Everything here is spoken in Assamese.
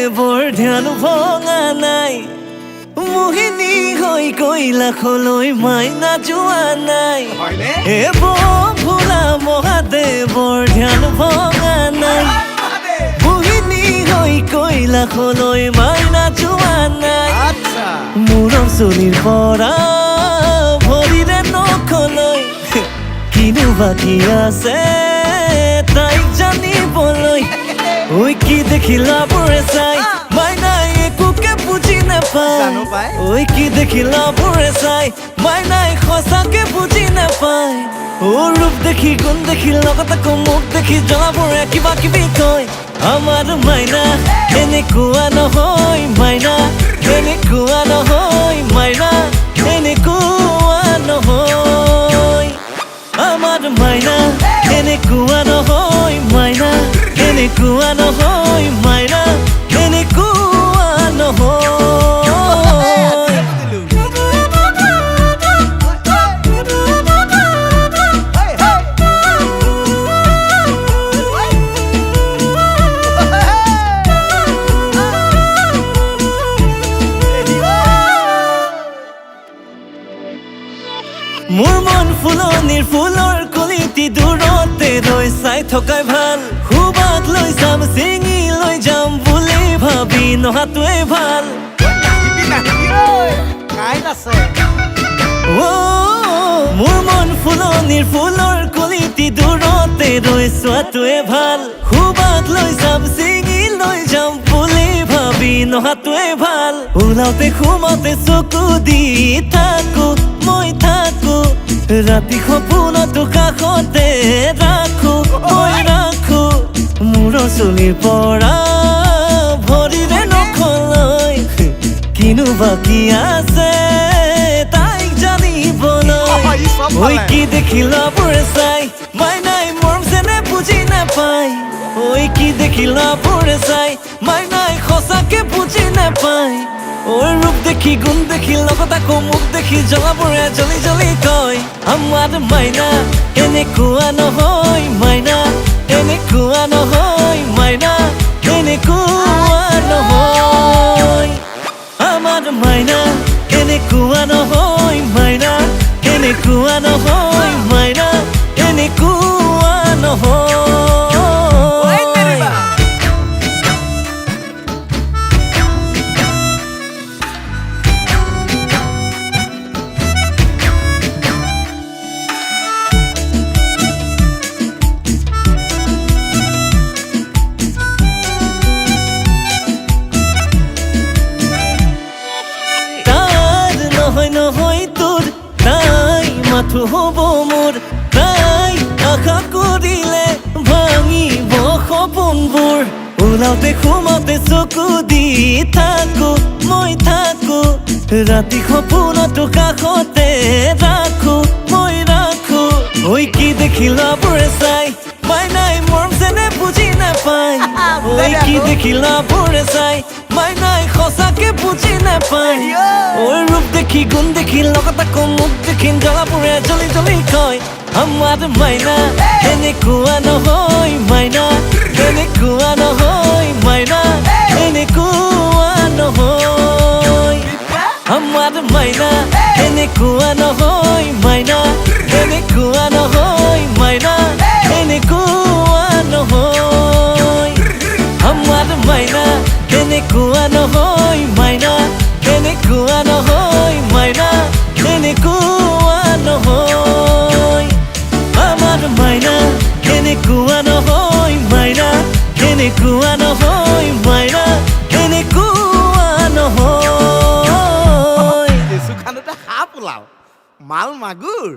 মহাদেৱৰ ধ্যান ভঙা নাই, মোহিনী হৈ কৈলাসলৈ মাইনা যোৱা নাই। হে ভোলা মহাদেৱৰ ধ্যান ভঙা নাই, মোহিনী হৈ কৈলাসলৈ মাইনা যোৱা নাই। মূৰৰ চুলিৰ পৰা ভৰিৰে নখলৈ কিনো বাকী আছে তাইক জানিবলৈ। ঐ কি দেখিলা বোৰে চাই মাইনাই একোকে বুজি নাপায়, ঐ কি দেখিলা বোৰে চাই মাইনাই সঁচাকে বুজি নাপায়। অ ৰূপ দেখি গুণ দেখি লগত আকৌ মুখ দেখি জ্বলাবোৰে কিবা কিবি কয়। আমাৰ মাইনা এনেকুৱা নহয়, মাইনা এনেকুৱা নহয়, মাইনা এনেকুৱা নহয়। আমাৰ মাইনা এনেকুৱা নহয়, মাইনা এনেকুৱা নহয়, মাইনা এনেকুৱা নহয়। মোৰ মন ফুলনিৰ ফুলৰ কলিটি দূৰতে ৰৈ চাই থকাই ভাল, সুবাস লৈ যাম ছিঙি লৈ যাম বুলি ভাবি নহাটোৱে ভাল। মোৰ মন ফুলনিৰ ফুলৰ কলিটি দূৰতে ৰৈ চোৱাটোৱে ভাল, সুবাস লৈ যাম ছিঙি লৈ যাম বুলি ভাবি নহাটোৱে ভাল। ওলাওতে সোমাওতে চকু দি থাকো মই থাকো, ৰাতি সপোনতো কাষতে ৰাখো মই ৰাখো। মূৰৰ চুলিৰ পৰা ভৰিৰে নখলৈ কিনো বাকী আছে তাইক জানিবলৈ। ঐ কি দেখিলা বোৰে চাই মাইনাই মৰম চেনে বুজি নাপায়, ঐ কি দেখিলা বোৰে চাই মাইনাই সঁচাকে বুজি নাপায়। ঐ ৰূপ দেখি গুণ দেখি লগত আকৌ মুখ দেখি জ্বলাবোৰে জ্বলি জ্বলি কয়। আমাৰ মাইনা এনেকুৱা নহয়, মাইনা এনেকুৱা নহয়, মাইনা এনেকুৱা নহয়। আমাৰ মাইনা এনেকুৱা নহয়, মাইনা এনেকুৱা নহয়, মাইনা এনেকুৱা নহয়। নহয় তোৰ তাই মাথো হ'ব মোৰ, তাই আশা কৰিলে ভাঙিব সপোনবোৰ। ওলাওতে সোমাওতে চকু দি থাকো মই থাকো, ৰাতি সপোনতো কাষতে ৰাখো মই ৰাখো। ঐ কি দেখিলা বোৰে চাই মাইনাই মৰম চেনে বুজি নাপায়, ঐ কি দেখিলা বোৰে চাই মাইনাই সঁচাকে বুজি নাপায়। ঐ ৰূপ দেখি গুণ দেখি লগত আকৌ মুখ দেখি জ্বলাবোৰে জ্বলি জ্বলি কয়। আমাৰ মাইনা এনেকুৱা নহয়, মাইনা এনেকুৱা নহয়, মাইনা এনেকুৱা নহয়। আমাৰ মাইনা এনেকুৱা নহয়, মাইনা এনেকুৱা নহয়, মাইনা এনেকুৱা নহয়। আমাৰ মাইনা এনেকুৱা নহয়, মাইনা এনেকুৱা নহয়, মাইনা এনেকুৱা নহয়। আমাৰ মাইনা এনেকুৱা নহয়, মাইনা এনেকুৱা নহয়, মাইনা এনেকুৱা নহয়। সাপ ওলাল মাল মাগুৰ।